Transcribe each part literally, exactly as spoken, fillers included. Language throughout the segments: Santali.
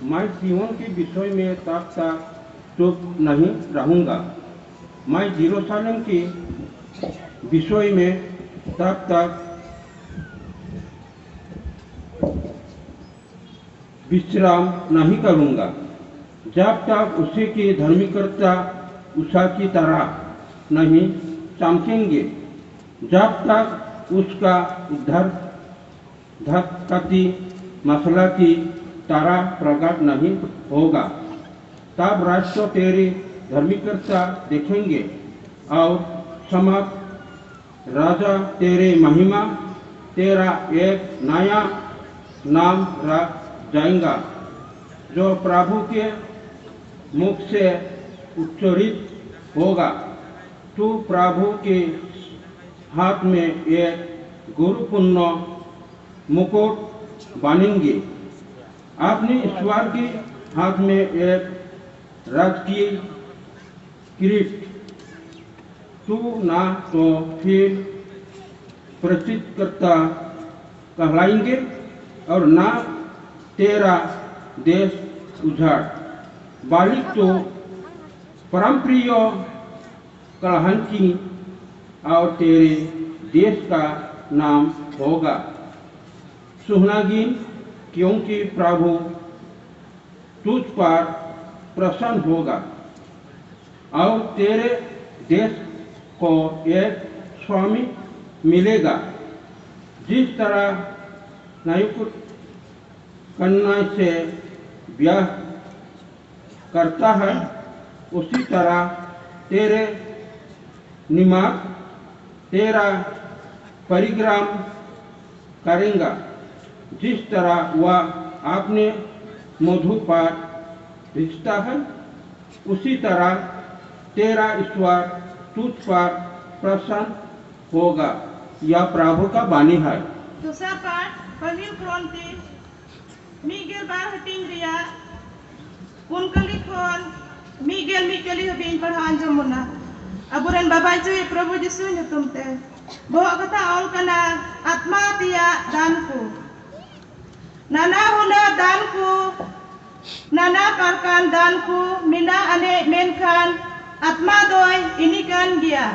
मैं सिय्योन के विषय में तब तक चुप नहीं रहूंगा, मैं यरूशलेम के विषय में तब तक विश्राम नहीं करूंगा, जब तक उसी की धार्मिकता उषा की तरह नहीं चमकेंगे, जब तक उसका उद्धार धकती मसला की तरह प्रकट नहीं होगा। तब राष्ट्र तेरी धार्मिकता देखेंगे और समस्त राजा तेरे महिमा, तेरा एक नया नाम रख जाएगा, जो प्रभु के मुख से उच्चारित होगा। तू प्रभु के हाथ में एक गौरवपूर्ण मुकुट बांधेंगे, अपने ईश्वर के हाथ में एक राजकीय किरीट। तू ना तो फिर परीक्षितकर्ता कहलाएंगे और ना तेरा देश उजाड़, बल्कि तो परमप्रिय कलहंकी और तेरे देश का नाम होगा सुहनागीन, क्योंकि प्रभु तुझ पर प्रसन्न होगा और तेरे देश को एक स्वामी मिलेगा, जिस तरह नयुकुट कन्या से ब्याह करता है, उसी तरह तेरे निमित्त तेरा परिग्राम करेगा। जिस तरह वह अपने मधु पर रिझता है, उसी तरह तेरा ईश्वर तुझ पर प्रसन्न होगा। यह प्रभु का वाणी है। ᱫᱚᱥᱟᱨ ᱯᱟᱴ, ᱯᱟᱹᱦᱤᱞ ᱠᱨᱚᱱᱛᱤ, ᱢᱤᱫ ᱜᱮᱞ ᱵᱟᱨ ᱦᱟᱹᱴᱤᱧ ᱨᱮᱭᱟᱜ ᱯᱩᱱ ᱠᱟᱹᱞᱤ ᱠᱷᱚᱱ ᱢᱤᱫ ᱜᱮᱞ ᱢᱤᱫ ᱠᱟᱹᱞᱤ ᱦᱟᱹᱵᱤᱡ ᱤᱧ ᱯᱟᱲᱦᱟᱣ ᱟᱸᱡᱚᱢ ᱵᱚᱱᱟ᱾ ᱟᱵᱚᱨᱮᱱ ᱵᱟᱵᱟ ᱟᱹᱭᱩᱨᱤᱡ ᱯᱨᱚᱵᱷᱩ ᱡᱤᱥᱩ ᱧᱩᱛᱩᱢ ᱛᱮ᱾ ᱵᱚᱦᱚᱜ ᱠᱟᱛᱷᱟ ᱚᱞ ᱠᱟᱱᱟ, ᱟᱛᱢᱟ ᱛᱮᱭᱟᱜ ᱫᱟᱱ ᱠᱚ᱾ ᱱᱟᱱᱟ ᱦᱩᱱᱟᱹᱨ ᱫᱟᱱ ᱠᱚ ᱟᱨᱠᱟᱱ ᱫᱟᱱ ᱠᱚ ᱢᱮᱱᱟᱜ ᱟᱹᱱᱤᱡ, ᱢᱮᱱᱠᱷᱟᱱ ᱟᱛᱢᱟ ᱫᱚᱭ ᱤᱱᱤ ᱠᱟᱱ ᱜᱮᱭᱟ᱾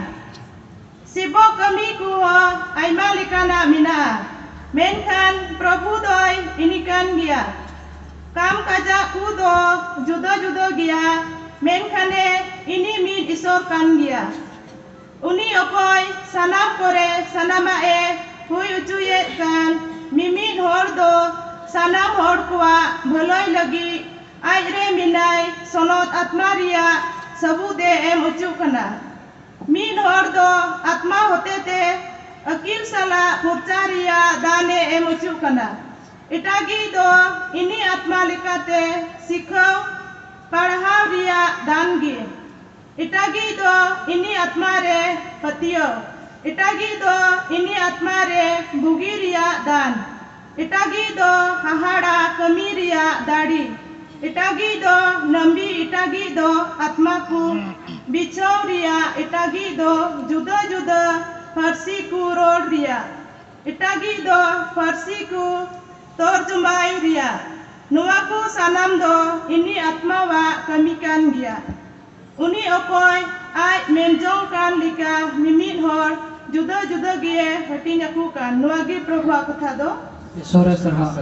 ᱥᱤᱵᱚ ᱠᱟᱹᱢᱤ ᱠᱚᱦᱚᱸ ᱟᱭᱢᱟ ᱞᱮᱠᱟᱱᱟᱜ ᱢᱮᱱᱟᱜᱼᱟ, ᱢᱮᱱᱠᱷᱟᱱ ᱯᱨᱚᱵᱷᱩ ᱫᱚᱭ ᱤᱱᱤ ᱠᱟᱱ ᱜᱮᱭᱟ᱾ ᱠᱟᱢ ᱠᱟᱡᱟᱜ ᱠᱚ ᱫᱚ ᱡᱩᱫᱟᱹ ᱡᱩᱫᱟᱹ ᱜᱮᱭᱟ, ᱢᱮᱱᱠᱷᱟᱱᱮ ᱤᱱᱤ ᱢᱤᱫ ᱤᱥᱚᱨ ᱠᱟᱱ ᱜᱮᱭᱟ᱾ ᱩᱱᱤ ᱚᱠᱚᱭ ᱥᱟᱱᱟᱢ ᱠᱚᱨᱮ ᱥᱟᱱᱟᱢᱟᱜ ᱮ ᱦᱩᱭ ᱚᱪᱚᱭᱮᱫ ᱠᱟᱱ, ᱢᱤᱢᱤᱫ ᱦᱚᱲ ᱫᱚ ᱥᱟᱱᱟᱢ ᱦᱚᱲ ᱠᱚᱣᱟᱜ ᱵᱷᱟᱹᱞᱟᱹᱭ ᱞᱟᱹᱜᱤᱫ ᱟᱡ ᱨᱮ ᱢᱮᱱᱟᱭ ᱥᱚᱱᱚᱛ ᱟᱛᱢᱟ ᱨᱮᱭᱟᱜ ᱥᱟᱹᱵᱩᱫ ᱮ ᱮᱢ ᱚᱪᱚᱜ ᱠᱟᱱᱟ᱾ ᱢᱤᱫ ᱦᱚᱲ ᱫᱚ ᱟᱛᱢᱟ ᱦᱚᱛᱮᱛᱮ ᱟᱹᱠᱤᱞ ᱥᱟᱞᱟᱜ ᱯᱨᱚᱪᱟᱨ ᱨᱮᱭᱟᱜ ᱫᱟᱱ ᱮ ᱮᱢ ᱚᱪᱚᱜ ᱠᱟᱱᱟ᱾ ᱮᱴᱟᱜᱤᱡ ᱫᱚ ᱤᱱᱤ ᱟᱛᱢᱟ ᱞᱮᱠᱟᱛᱮ ᱥᱤᱠᱷᱟᱹᱣ ᱯᱟᱲᱦᱟᱣ ᱨᱮᱭᱟᱜ ᱫᱟᱱ ᱜᱮ᱾ ᱮᱴᱟᱜᱤᱡ ᱫᱚ ᱤᱱᱤ ᱟᱛᱢᱟ ᱨᱮ ᱯᱟᱹᱛᱭᱟᱹᱣ᱾ ᱮᱴᱟᱜᱤᱡ ᱫᱚ ᱤᱱᱤ ᱟᱛᱢᱟ ᱨᱮ ᱵᱩᱜᱤ ᱨᱮᱭᱟᱜ ᱫᱟᱱ᱾ ᱮᱴᱟᱜᱤᱡ ᱫᱚ ᱦᱟᱦᱟᱲᱟ ᱠᱟᱹᱢᱤ ᱨᱮᱭᱟᱜ ᱫᱟᱲᱮ᱾ ᱮᱴᱟᱜᱤᱡ ᱫᱚ ᱱᱟᱹᱢᱵᱤ, ᱮᱴᱟᱜᱤᱡ ᱫᱚ ᱟᱛᱢᱟ ᱠᱚ ᱵᱤᱪᱷᱟᱹᱣ ᱨᱮᱭᱟᱜ, ᱮᱴᱟᱜᱤᱡ ᱫᱚ ᱡᱩᱫᱟᱹ ᱡᱩᱫᱟᱹ ᱯᱟᱹᱨᱥᱤ ᱠᱚ ᱨᱚᱲ ᱨᱮᱭᱟᱜ, ᱮᱴᱟᱜᱤᱡ ᱫᱚ ᱯᱟᱹᱨᱥᱤ ᱠᱚ ᱛᱚᱨᱡᱚᱢᱟᱭ ᱨᱮᱭᱟᱜ᱾ ᱱᱚᱣᱟ ᱠᱚ ᱥᱟᱱᱟᱢ ᱫᱚ ᱤᱱᱤ ᱟᱛᱢᱟᱣᱟᱜ ᱠᱟᱹᱢᱤ ᱠᱟᱱ ᱜᱮᱭᱟ᱾ ᱩᱱᱤ ᱚᱠᱚᱭ ᱟᱡ ᱢᱮᱱᱡᱚᱝ ᱠᱟᱱ ᱞᱮᱠᱟ ᱢᱤᱢᱤᱫ ᱦᱚᱲ ᱡᱩᱫᱟᱹ ᱡᱩᱫᱟᱹ ᱜᱮ ᱦᱟᱹᱴᱤᱧ ᱟᱠᱚ ᱠᱟᱱ᱾ ᱱᱚᱣᱟ ᱜᱮ ᱯᱨᱚᱵᱷᱩᱣᱟᱜ ᱠᱟᱛᱷᱟ ᱫᱚ᱾ ᱤᱥᱚᱨᱮ ᱥᱟᱨᱦᱟᱣ᱾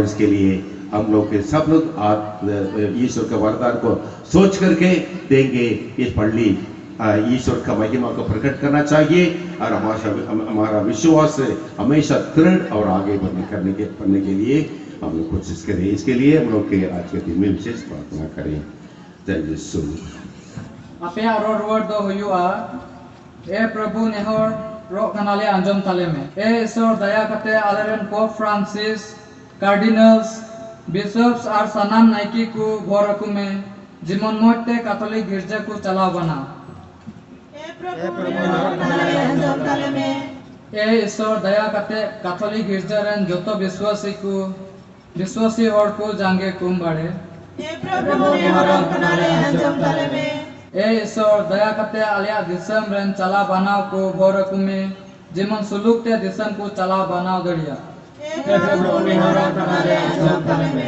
इसके लिए हम लोग के सब लोग आप ईश्वर के वरदान को सोच करके देंगे। इस पढ़ली ईश्वर का महिमा को प्रकट करना चाहिए और हमारा हमारा विश्वास हमेशा दृढ़ और आगे बढ़ने करने के बढ़ने के लिए हम लोग कोशिश करें। इसके लिए हम लोग के आज के दिन में विशेष प्रार्थना करें। जय यीशु। ᱟᱯᱮᱭᱟᱜ ᱨᱚᱲ ᱨᱩᱣᱟᱹᱲ ᱫᱚ ᱦᱩᱭᱩᱜᱼᱟ, ᱮ ᱯᱨᱚᱵᱷᱩ, ᱱᱮᱦᱚᱨᱚᱜ ᱠᱟᱱᱟᱞᱮ, ᱟᱸᱡᱚᱢ ᱛᱟᱞᱮ ᱢᱮ᱾ ᱮ ᱤᱥᱚᱨ, ᱫᱟᱭᱟ ᱠᱟᱛᱮ ᱟᱞᱮᱨᱮᱱ ᱯᱳᱯ ᱯᱷᱨᱟᱱᱥᱤᱥ, ᱠᱟᱨᱰᱤᱱᱟᱞᱥ, ᱵᱤᱥᱚᱯᱥ ᱟᱨ ᱥᱟᱱᱟᱢ ᱱᱟᱭᱠᱮ ᱠᱚ ᱵᱷᱳᱨ ᱟᱠᱚ ᱢᱮ, ᱡᱮᱢᱚᱱ ᱢᱚᱡᱽ ᱛᱮ ᱠᱟᱛᱷᱚᱞᱤᱠ ᱜᱤᱨᱡᱟᱹ ᱠᱚ ᱪᱟᱞᱟᱣ ᱵᱟᱱᱟ᱾ ᱮ ᱯᱨᱚᱵᱷᱩ, ᱱᱮᱦᱚᱨᱚᱜ ᱠᱟᱱᱟᱞᱮ, ᱟᱸᱡᱚᱢ ᱛᱟᱞᱮ ᱢᱮ᱾ ᱮ ᱤᱥᱚᱨ, ᱫᱟᱭᱟ ᱠᱟᱛᱮ ᱠᱟᱛᱷᱚᱞᱤᱠ ᱜᱤᱨᱡᱟᱹ ᱨᱮᱱ ᱡᱚᱛᱚ ᱵᱤᱥᱣᱟᱥᱤ ᱠᱚ ᱵᱤᱥᱣᱟᱥᱤ ᱦᱚᱲ ᱠᱚ ᱡᱟᱸᱜᱮ ᱠᱚᱢ ᱵᱟᱲᱮ᱾ ᱮ ᱯᱨᱚᱵᱷᱩ, ᱱᱮᱦᱚᱨᱚᱜ ᱠᱟᱱᱟᱞᱮ, ᱟᱸᱡᱚᱢ ᱛᱟᱞᱮ ᱢᱮ᱾ ᱮ ᱤᱥᱚᱨ, ᱫᱟᱭᱟ ᱠᱟᱛᱮ ᱟᱞᱮᱭᱟᱜ ᱫᱤᱥᱚᱢ ᱨᱮᱱ ᱪᱟᱞᱟᱣ ᱵᱟᱱᱟᱣ ᱠᱚ ᱵᱷᱳᱨ ᱟᱠᱚ ᱢᱮ, ᱡᱮᱢᱚᱱ ᱥᱩᱞᱩᱠ ᱛᱮ ᱫᱤᱥᱚᱢ ᱠᱚ ᱪᱟᱞᱟᱣ ᱵᱟᱱᱟᱣ ᱫᱟᱲᱮᱭᱟᱜ᱾ ᱮ ᱯᱨᱚᱵᱷᱩ, ᱱᱮᱦᱚᱨᱚᱜ ᱠᱟᱱᱟᱞᱮ, ᱟᱸᱡᱚᱢ ᱛᱟᱞᱮ ᱢᱮ᱾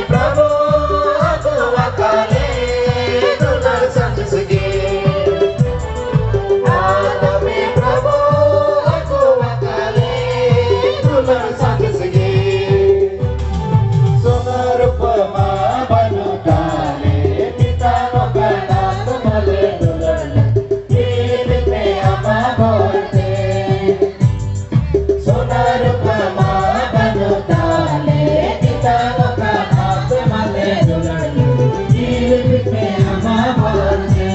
ᱯᱨᱚᱵᱷᱩ ᱟᱹᱜᱩ ᱟᱠᱟᱞᱮ ᱫᱩᱞᱟᱹᱲ ᱥᱟᱸᱫᱮᱥ ᱜᱮ᱾ ᱟᱫᱚ ᱢᱮ ᱯᱨᱚᱵᱷᱩ ᱟᱹᱜᱩ ᱟᱠᱟᱞᱮ ᱫᱩᱞᱟᱹᱲ ᱥᱟᱸᱫᱮᱥ ᱜᱮ᱾ ᱥᱚᱱᱟ ᱨᱩᱯᱟᱹ ᱢᱟ ᱵᱟᱹᱱᱩᱜ ᱛᱟᱞᱮ, ᱯᱤᱛᱟ ᱱᱚᱝᱠᱟᱱ ᱟᱯᱮ ᱢᱟᱞᱮ ᱫᱩᱞᱟᱹᱲ ᱞᱮ, ᱯᱤᱞ ᱯᱤᱞ ᱯᱮ ᱟᱢᱟ ᱵᱚᱨ ᱛᱮ᱾ ᱥᱚᱱᱟ ᱨᱩᱯᱟᱹ ᱢᱟ ᱵᱟᱹᱱᱩᱜ ᱛᱟᱞᱮ, ᱯᱤᱛᱟ ᱱᱚᱝᱠᱟᱱ ᱟᱯᱮ ᱢᱟᱞᱮ ᱫᱩᱞᱟᱹᱲ ᱞᱮ, ᱯᱤᱞ ᱯᱤᱞ ᱯᱮ ᱟᱢᱟ ᱵᱚᱨ ᱛᱮ᱾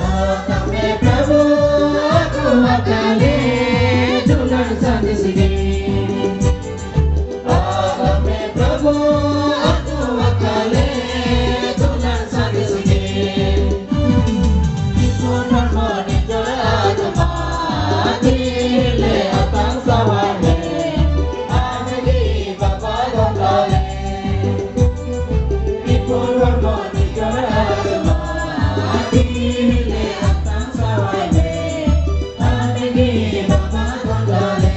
ᱟᱫᱚ ᱢᱮ ᱯᱨᱚᱵᱷᱩ ᱟᱹᱜᱩ ᱟᱠᱟᱞᱮ ᱫᱩᱞᱟᱹᱲ ᱥᱟᱸᱫᱮᱥ ᱜᱮ᱾ ᱟᱫᱚ ᱢᱮ ᱯᱨᱚᱵᱷᱩ ᱟᱹᱜᱩ ᱟᱠᱟᱞᱮ ᱫᱩᱞᱟᱹᱲ ᱥᱟᱸᱫᱮᱥ ᱜᱮ᱾ ᱤᱥᱚᱨ ᱦᱚᱲᱢᱚ ᱱᱤᱡᱚᱲ ᱟᱛᱢᱟ ᱛᱤᱨᱮ ᱟᱛᱟᱝ ᱥᱟᱶᱟᱭ ᱢᱮ᱾ ᱟᱢ ᱜᱮ ᱵᱟᱵᱟ ᱫᱚ ᱛᱟᱞᱮ᱾ ᱤᱥᱚᱨ ᱦᱚᱲᱢᱚ ᱱᱤᱡᱚᱲ ᱟᱛᱢᱟ ᱛᱤᱨᱮ ᱟᱛᱟᱝ ᱥᱟᱶᱟᱭ ᱢᱮ᱾ ᱟᱢ ᱜᱮ ᱵᱟᱵᱟ ᱫᱚ ᱛᱟᱞᱮ᱾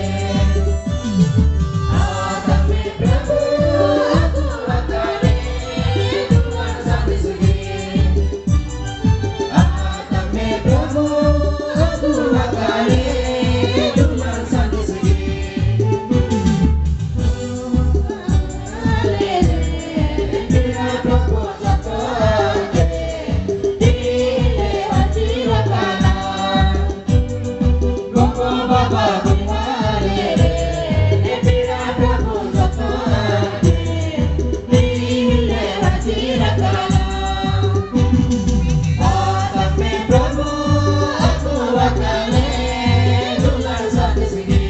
ᱟᱫᱚ ᱢᱮ ᱯᱨᱚᱵᱷᱩ ᱟᱹᱜᱩ ᱟᱠᱟᱞᱮ ᱫᱩᱞᱟᱹᱲ ᱥᱟᱸᱫᱮᱥ ᱜᱮ᱾ ᱟᱫᱚ ᱢᱮ ᱯᱨᱚᱵᱷᱩ ᱟᱹᱜᱩ ᱟᱠᱟᱞᱮ ᱫᱩᱞᱟᱹᱲ ᱥᱟᱸᱫᱮᱥ ᱜᱮ᱾ ᱟᱞᱮ ᱨᱮᱱ ᱯᱮᱲᱟ ᱯᱨᱚᱵᱷᱩ ᱡᱚᱛᱚ ᱟᱢ ᱜᱮ ᱛᱤᱨᱮ ᱦᱟᱹᱡᱤᱨ ᱟᱠᱟᱱᱟ᱾ ᱜᱚᱜᱚ ᱵᱟᱵᱟ ᱵᱚᱭᱦᱟ ᱨᱮ, ᱯᱮᱲᱟ ᱯᱨᱚᱵᱷᱩ ᱡᱚᱛᱚ ᱟᱢ ᱜᱮ, ᱛᱤᱦᱤᱧ ᱞᱮ ᱦᱟᱹᱡᱤᱨ ᱟᱠᱟᱱᱟ᱾ ᱟᱫᱚ ᱢᱮ ᱯᱨᱚᱵᱷᱩ ᱟᱹᱜᱩ ᱟᱠᱟᱞᱮ ᱫᱩᱞᱟᱹᱲ ᱥᱟᱸᱫᱮᱥ ᱜᱮ᱾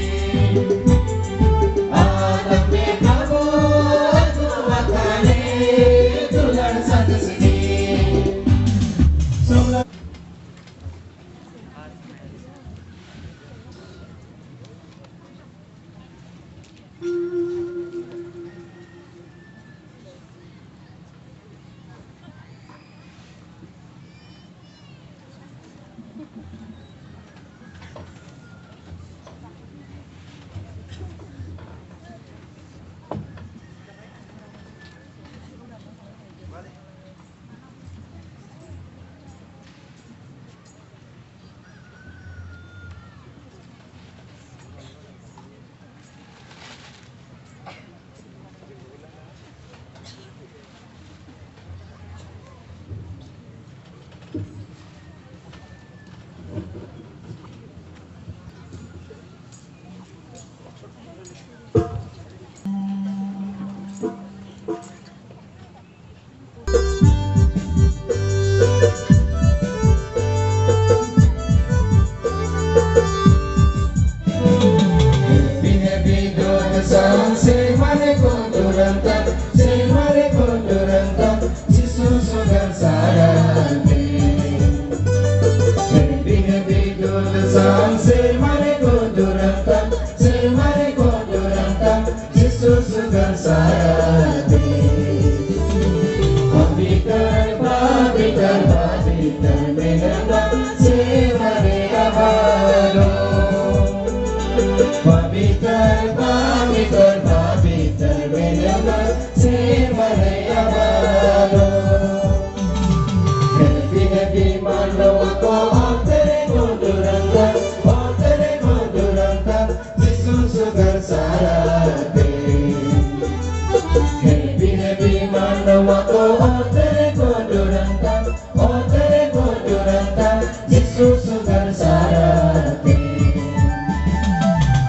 ᱟᱫᱚ ᱢᱮ ᱯᱨᱚᱵᱷᱩ ᱟᱹᱜᱩ ᱟᱠᱟᱞᱮ ᱫᱩᱞᱟᱹᱲ ᱥᱟᱸᱫᱮᱥ ᱜᱮ᱾ Otere koduranta, otere koduranta, Jisu sugar sarate. Happy, happy manawa ko, otere koduranta, otere koduranta, Jisu sugar sarate.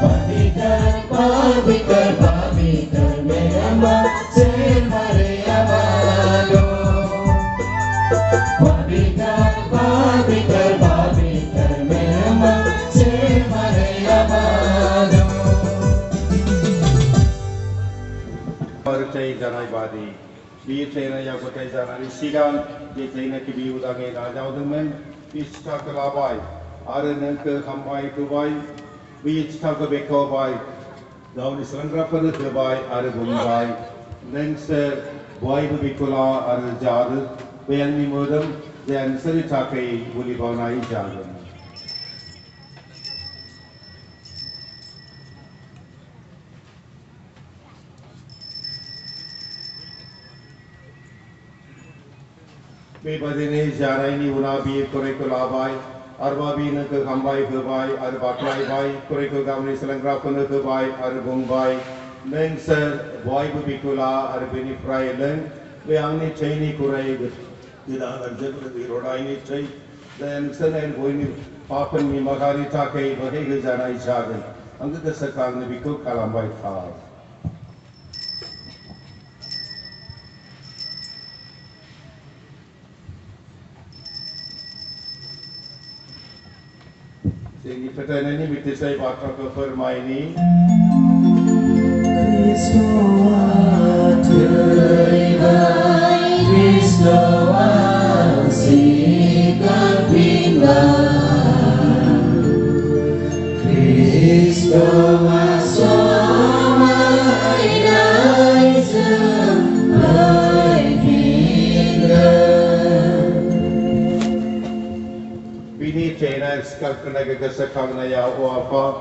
Pabiter, pabiter, pabiter, merama, se mare amado. Pabiter, pabiter, pabiter, merama, se mare amado. Parchai janai badi. Bi chena ya ko tai janani sigan, je chena ki bi udange na jaudung men, bi chita ke labai, are nang ke hambai tubai, bi chita ke beko bai, gauni selengra pada ke bai, are bung bai, nang se boy bu bikula, are jadu, bayang ni modem, jan seri chakai, buli baunai jadu. Bebadene jaraini una bi kore ko labai, arba bi nang ke gambai ke bai, arba klai bai, kore ko gamni selengra ko ne ke bai, ar bung bai, neng ser, boi bu bikula, ar bini fry leng, be angni chaini kurai ge, tidak akan jago di rodai ni chai, dan sen en boi ni papan ni magari takai, bagai ke janai jagan, angka ke sekang ni biku kalambai thau. Sehingga petanya ini mesti saya baca ke permaini. Kristo wa terima, Kristo wa sikap bimbang. Kristo wa somai dai semai bimbang. Bini chena skal kena ke kasa kang na ya o apa.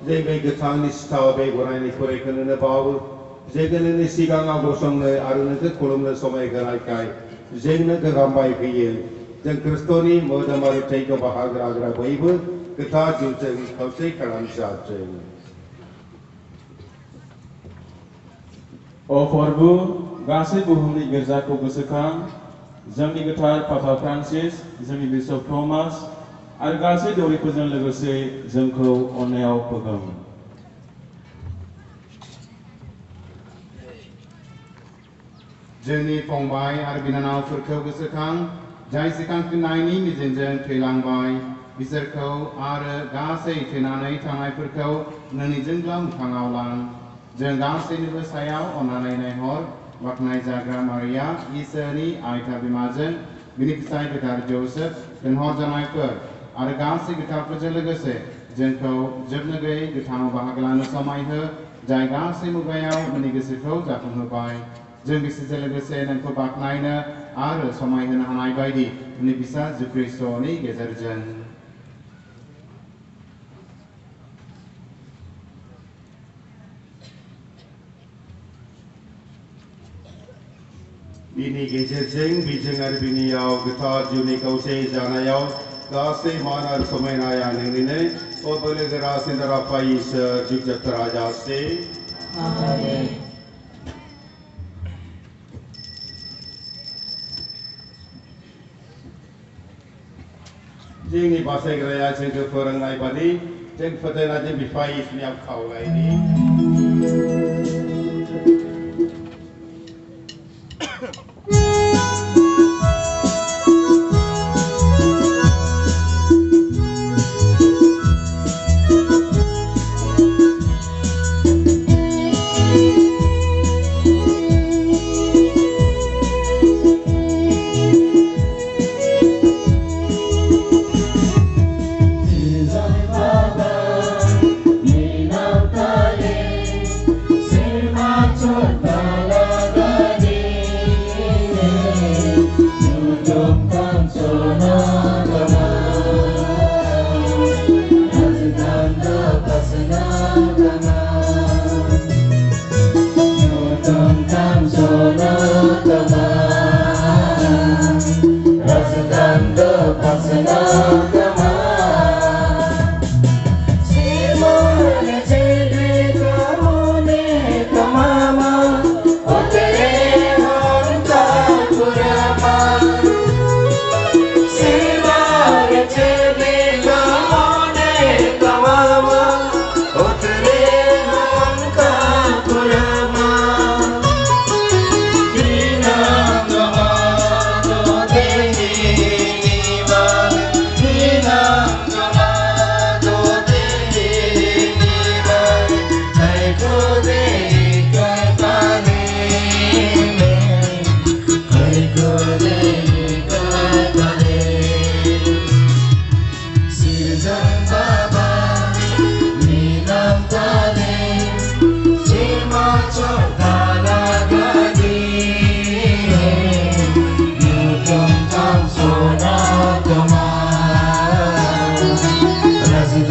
Jeng ke tang ni sta be gurai ni kore kena na bau. Jeng ke ni sigang a gosong ne aru ne ke kolom ne somai ganai kai. Jeng ne ke gambai ke ye. Jeng Kristoni modamar teigo bahagra agra baibu keta julte kau sei kalam jajeng. O Porbu, gasi buhumni gerja ko gesekang, jengni getar Papa Francis, jengni Bishop Thomas, ar gasi dori pejeng legese jengko oneo pegang. Jengni pongbai ar binanau purkau gesekang, jai sekang kenaini mijinjeng trilangbai, biserkau ar gasi trinanai tangai purkau, nani jenglam kangaulang. Jeng gasi nibu sayau onanai nai hor, baknai jagra Maria, Isani aita bimajeng, bini kisai getar Joseph, kenhor janai per, ar gasi getar pejeng legese, jengkau jebnagai getang bahaglan samai he, jai gasi mugayau, meni gesi kau jakun hubai. Jeng bisi jele bisi nangko baknaina, ar somai hena hanai baidi, ni bisa Jesu Kristo ni gejer jeng. Bini gejer jeng, bijeng ar bini yau, getar juni kau se jana yau, gasi man ar somai naya nengni ne, o bele gera sendara pai se, juk jatra jase. Amen. Jingni basai graya jengke foreign lai bani, jeng fote na jeng bifai isni am khau lai ni.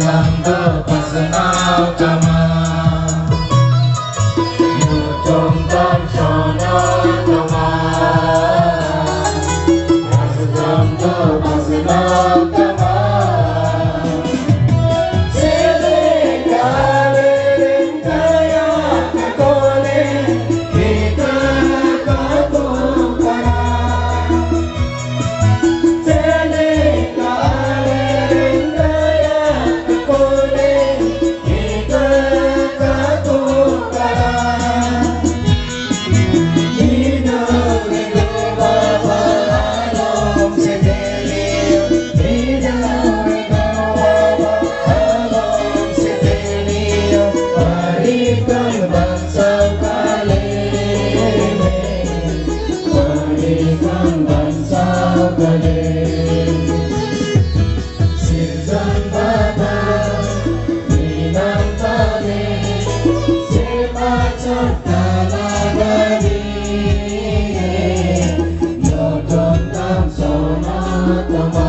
ᱫᱚ ᱯᱟᱥᱱᱟᱣ ᱛᱟᱢᱟ, ᱧᱩᱛᱩᱢ ᱛᱟᱢ ᱥᱚᱱᱚᱛ ᱛᱟᱢᱟ, ᱨᱟᱥᱛᱟᱢ ᱫᱚ ᱯᱟᱥᱱᱟᱣ ᱛᱟᱢᱟ᱾ ᱥᱮᱞᱮᱫ ᱟᱞᱮ ᱨᱮᱱ ᱠᱟᱭᱟ ᱠᱚ ᱞᱮ ᱴᱷᱤᱠᱟᱹ ᱠᱟᱠᱚ ᱠᱟᱱᱟ᱾ ᱵᱟᱧᱪᱟᱣ ᱠᱟᱞᱮ ᱢᱮ, ᱢᱟᱹᱱᱢᱤ ᱠᱷᱚᱱ ᱵᱟᱧᱪᱟᱣ ᱠᱟᱞᱮ ᱢᱮ᱾ ᱥᱤᱨᱡᱚᱱ ᱵᱟᱵᱟ ᱢᱮᱱᱟᱢ ᱛᱟᱞᱮ, ᱥᱮᱨᱢᱟ ᱪᱚᱴ ᱛᱟᱞᱟ ᱫᱟᱨᱮ, ᱧᱩᱛᱩᱢ ᱛᱟᱢ ᱥᱚᱱᱚᱛ ᱛᱟᱢᱟ,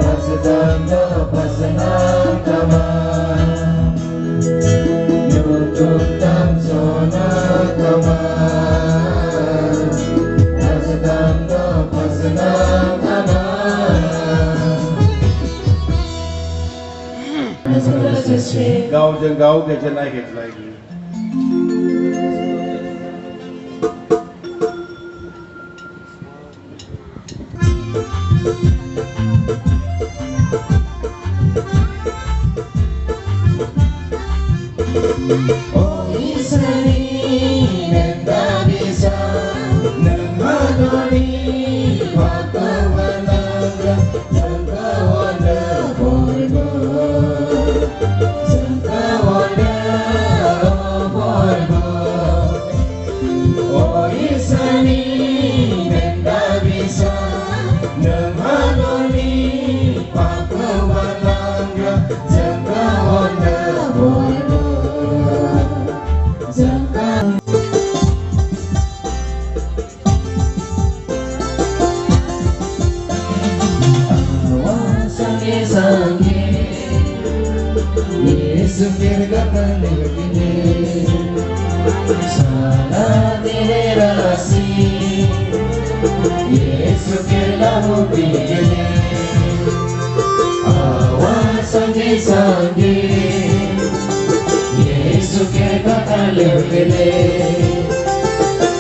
ᱨᱟᱥᱛᱟᱢ ᱫᱚ ᱯᱟᱥᱱᱟᱣ ᱛᱟᱢᱟ᱾ ᱧᱩᱛᱩᱢ ᱛᱟᱢ ᱥᱚᱱᱚᱛ ᱛᱟᱢᱟ, ᱨᱟᱥᱛᱟᱢ ᱫᱚ ᱯᱟᱥᱱᱟᱣ ᱛᱟᱢᱟ᱾ ᱜᱟᱶ ᱡᱮ, ᱜᱟᱶ ᱜᱮ ᱡᱮᱱᱟᱭ ᱜᱮ ᱡᱮᱱᱟᱭ ᱜᱮ᱾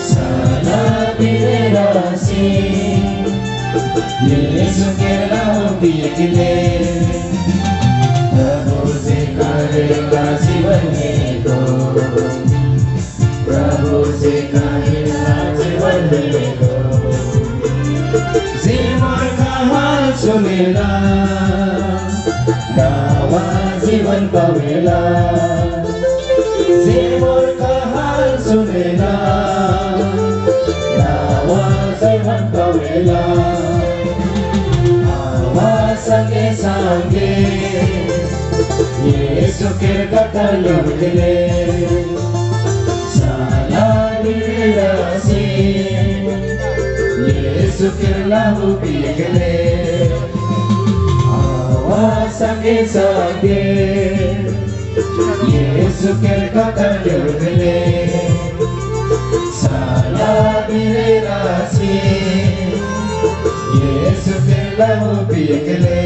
Salah birasi, Yesu ke lahu bikile, Prabhu se kahela jiwan hai to, Prabhu se kahela jiwan hai to. Je mor kahan sunela, nawa jiwan pawela. Je mor kahan sunela, nawa jiwan pawela. Awa sange sange, Yesu ke katha lutile. Salah birasi, Yesu ke lahu bikile. Awa sange sange, Yesu ke katha lutile. Salah birasi, Yesu ke lahu bikile.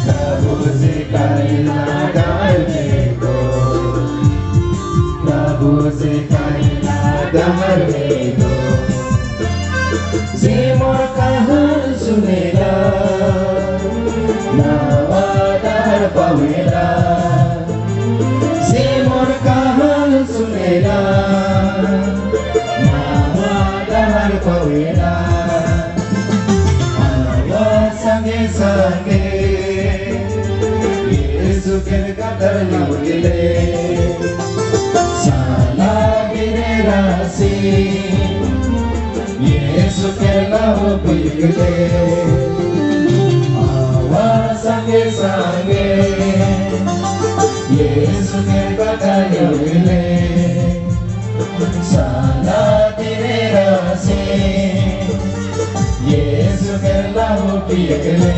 Prabhu se kahela dahar hai to, Prabhu se kahela dahar hai to. Je mor kahan sunela, nawa dahar pawela. Je mor kahan sunela, nawa dahar pawela. Awa sange sange, Yesu ke katha lutile. Salah birasi, Yesu ke lahu bikile. Awa sange sange, Yesu ke katha lutile. Salah birasi, Yesu ke lahu bikile.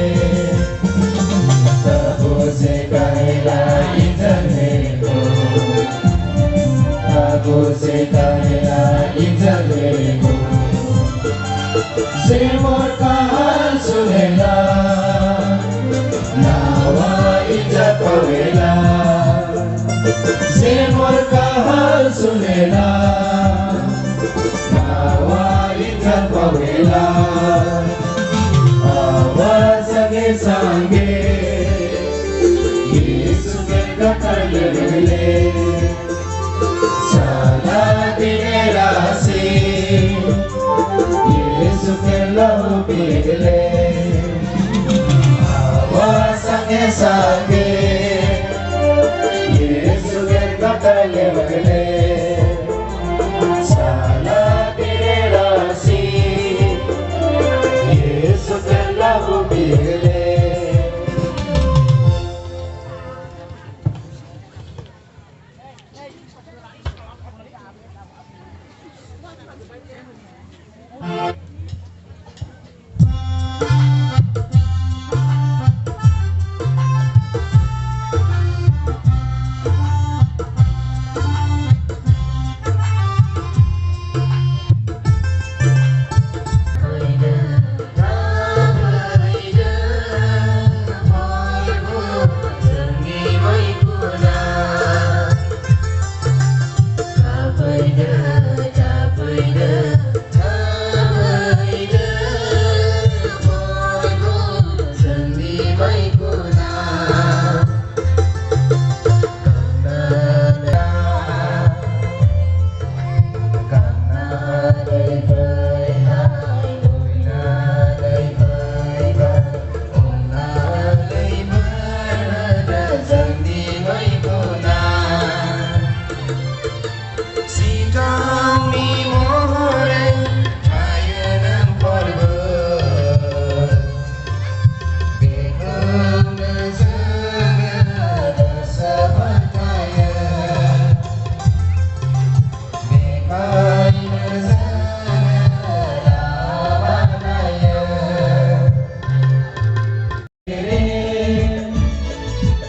Prabhu se kahela ijan hai to, Prabhu se kahela ijan hai to. Je mor kahan sunela, nawa ijan pawela. Je mor kahan ᱥᱩᱱᱮᱞᱟ, ᱱᱟᱣᱟ ᱤᱠᱷᱟᱱ ᱯᱟᱣᱮᱞᱟ, ᱟᱣᱟ ᱥᱟᱸᱜᱮ ᱥᱟᱸᱜᱮ, ᱭᱤᱥᱩ ᱠᱮ ᱠᱟᱛᱷᱟ ᱞᱮ ᱥᱟᱞᱟ ᱫᱤᱱᱮ ᱨᱟᱥᱤ, ᱭᱤᱥᱩ ᱠᱮ ᱞᱟᱦᱩ ᱯᱤᱜᱞᱮ, ᱟᱣᱟ ᱥᱟᱸᱜᱮ ᱥᱟᱸᱜᱮ, ᱭᱤᱥᱩ ᱠᱮ ᱠᱟᱛᱷᱟ ᱞᱮ ᱵᱟᱜᱞᱮ, ᱥᱟᱞᱟ ᱫᱤᱱᱮ ᱨᱟᱥᱤ, ᱭᱤᱥᱩ ᱠᱮ ᱞᱟᱦᱩ ᱯᱤᱜᱞᱮ᱾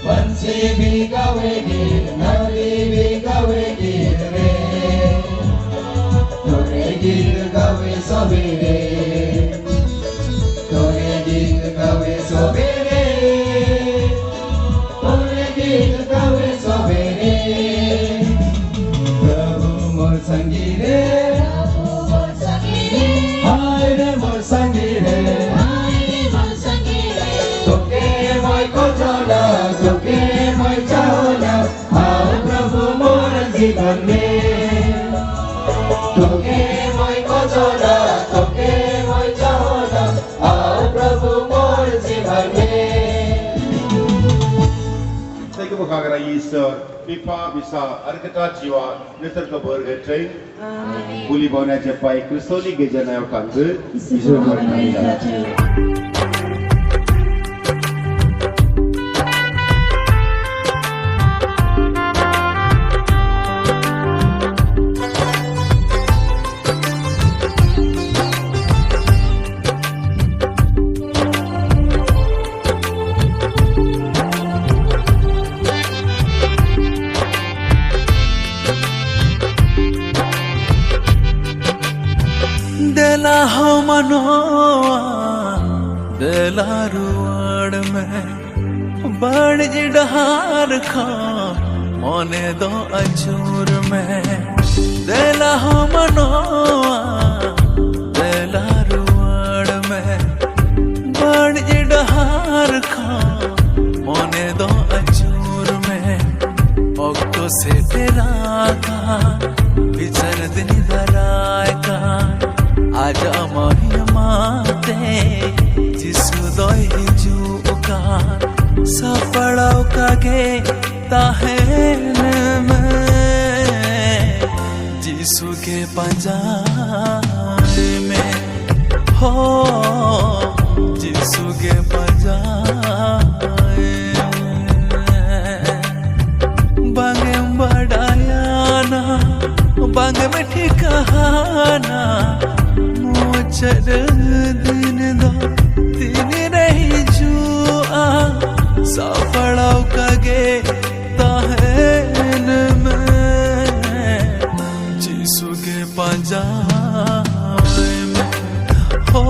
Pansi bi gawe gil, nari bi gawe gil re. Tore gil gawe sabere. Tore gil gawe sabere. Tore gil gawe sabere. में। तोके मोय खोजोना, तोके मोय चाहोना, आओ प्रभु मोर जीवन में। Thank you, Bukhagra Yisor, Bipa, Bisa, Arkata Jiwa, Nitar Kabur Gatring, Buli Bona Japai, Kristoli Geja Nayo Kandu, Yisor Maria. ᱫᱮᱞᱟ ᱦᱚ ᱢᱟᱱᱣᱟ, ᱫᱮᱞᱟ ᱨᱩᱣᱟᱹᱲ ᱢᱮ, ᱵᱟᱹᱲᱤᱡ ᱰᱟᱦᱟᱨ ᱠᱷᱚᱱ ᱢᱚᱱᱮ ᱫᱚ ᱟᱹᱪᱩᱨ ᱢᱮ᱾ ᱫᱮᱞᱟ ᱦᱚ ᱢᱟᱱᱣᱟ, ᱫᱮᱞᱟ ᱨᱩᱣᱟᱹᱲ ᱢᱮ, ᱵᱟᱹᱲᱤᱡ ᱰᱟᱦᱟᱨ ᱠᱷᱚᱱ ᱢᱚᱱᱮ ᱫᱚ ᱟᱹᱪᱩᱨ ᱢᱮ᱾ ᱚᱠᱛᱚ ᱥᱮᱴᱮᱨᱟᱠᱟᱱ, ᱵᱤᱪᱟᱹᱨ ᱫᱤᱱ ᱫᱟᱨᱟᱭ ᱠᱟᱱ, ᱟᱡᱟᱜ ᱢᱟᱹᱦᱤᱢᱟ ᱛᱮ ᱡᱤᱥᱩ ᱫᱚᱭ ᱦᱤᱡᱩᱜ ᱠᱟᱱ᱾ ᱥᱟᱯᱲᱟᱣ ᱠᱟᱜᱮ ᱛᱟᱦᱮᱱ ᱢᱮ, ᱡᱤᱥᱩ ᱜᱮ ᱯᱟᱸᱡᱟᱭ ᱢᱮ᱾ ᱦᱚ, ᱡᱤᱥᱩ ᱜᱮ ᱯᱟᱸᱡᱟᱭ ᱢᱮ᱾ ᱵᱟᱝ ᱮᱢ ᱵᱟᱰᱟᱭᱟ ᱱᱟ, ᱵᱟᱝ ᱮᱢ ᱴᱷᱤᱠᱟᱹᱱᱟ, ᱢᱩᱪᱟᱹᱫ ᱫᱤᱱ ᱫᱚ ᱛᱤᱱᱨᱮ ᱦᱤᱡᱩᱜᱼᱟ? ᱥᱟᱯᱲᱟᱣ ᱠᱟᱜᱮ ᱛᱟᱦᱮᱱ ᱢᱮ, ᱡᱤᱥᱩ ᱜᱮ ᱯᱟᱸᱡᱟᱭ ᱢᱮ᱾ ᱦᱚ,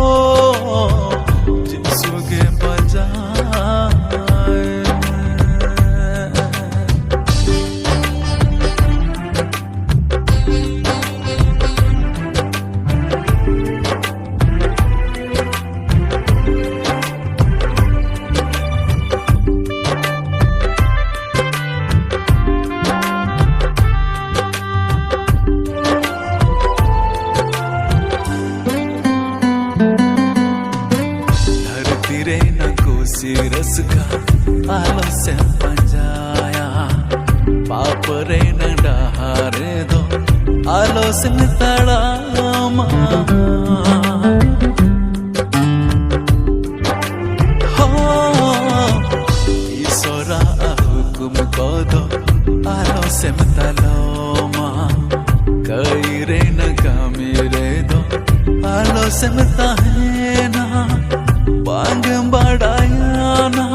ᱨᱮᱱᱟᱜ ᱠᱩᱥᱤ ᱨᱟᱹᱥᱠᱟᱹ ᱟᱞᱚ ᱥᱮᱢ ᱯᱟᱸᱡᱟᱭᱟ, ᱯᱟᱯ ᱨᱮᱱᱟᱜ ᱰᱟᱦᱟᱨ ᱨᱮᱫᱚ ᱟᱞᱚ ᱥᱮᱢ ᱛᱟᱲᱟᱢᱟ᱾ ᱦᱚᱸ, ᱤᱥᱚᱨᱟᱜ ᱦᱩᱠᱩᱢ ᱠᱚᱫᱚ ᱟᱞᱚ ᱥᱮᱢ ᱛᱟᱞᱚᱢᱟ, ᱠᱟᱹᱭ ᱨᱮᱱᱟᱜ ᱠᱟᱹᱢᱤ ᱨᱮᱫᱚ ᱟᱞᱚ ᱥᱮᱢ ᱛᱟᱦᱮᱱᱟ᱾ ᱵᱟᱝ ᱮᱢ ᱵᱟᱰᱟᱭᱟ ᱱᱟ,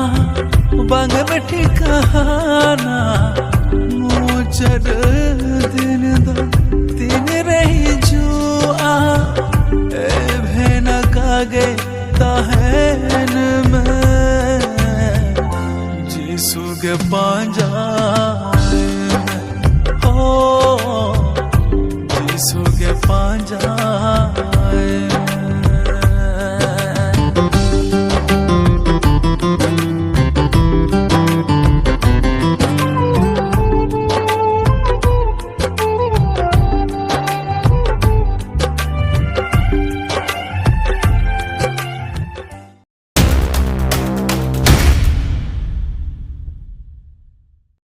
ᱵᱟᱝ ᱮᱢ ᱴᱷᱤᱠᱟᱹᱱᱟ, ᱢᱩᱪᱟᱹᱫ ᱫᱤᱱ ᱫᱚ ᱛᱤᱱ ᱨᱮ ᱦᱤᱡᱩᱜᱼᱟ᱾ ᱮᱵᱷᱮᱱ ᱟᱠᱟ ᱜᱮ ᱛᱟᱦᱮᱱ ᱢᱮ, ᱡᱤᱥᱩ ᱜᱮ ᱯᱟᱸᱡᱟᱭ ᱢᱮ᱾ ᱦᱳ, ᱡᱤᱥᱩ ᱜᱮ ᱯᱟᱸᱡᱟᱭ